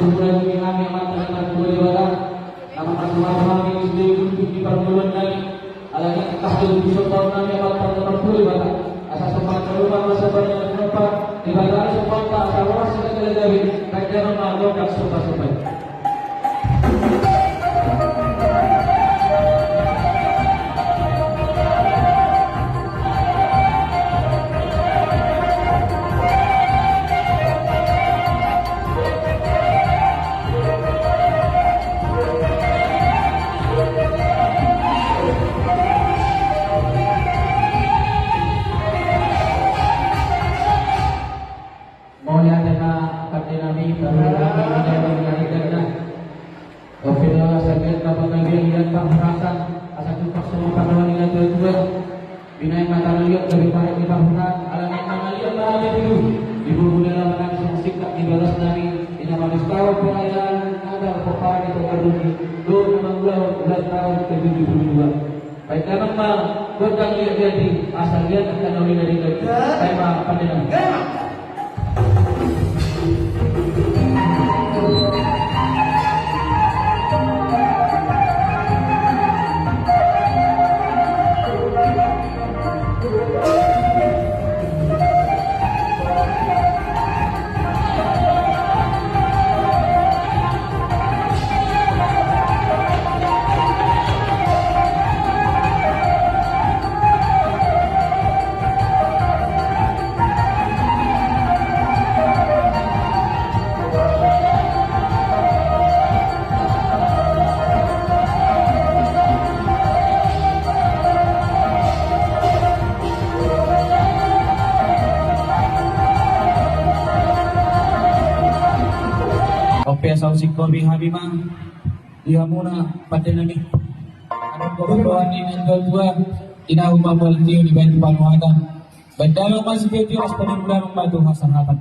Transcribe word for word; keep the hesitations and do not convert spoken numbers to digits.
Mulai di hami amanta na martua Debata, na mamasumasu hami di sude gulping di parngoluan nami, alani angka hata di sombaon nami amanta na martua Debata, asa somba na rumah masa banyak na tinompa, Debata na sombaonta asa horas sisagala gabe, baen damang ma gondang sombasomba i. Mauliate ma pande nami, parhata nami, nami, nami, nami. Oke, asa biar dapat lagi lihat parhatan, asa tumpak sama pandangan lihat dua-dua. Binaen ma tarliat dari parhatan di parhatan, ala naik nama lihat bahagia dulu. Di bulu dalam anak sama sikap di balas nami, di nama di tahun perayaan, ada perpara di Tokaruni, dua nama ulang, ulang tahun ke tujuh puluh dua. Baen damang ma gondang liat jadi, asa liat angka na uli na ringan. Baen ma pande nami. Oke, asa husingkop hami ma di hamuna pande nami. Adong do doa ni na tua-tua, inna homa mual tio di baen panuatan. Baen damang ma sitio-tio, asa panurunan ma tu hasahatan.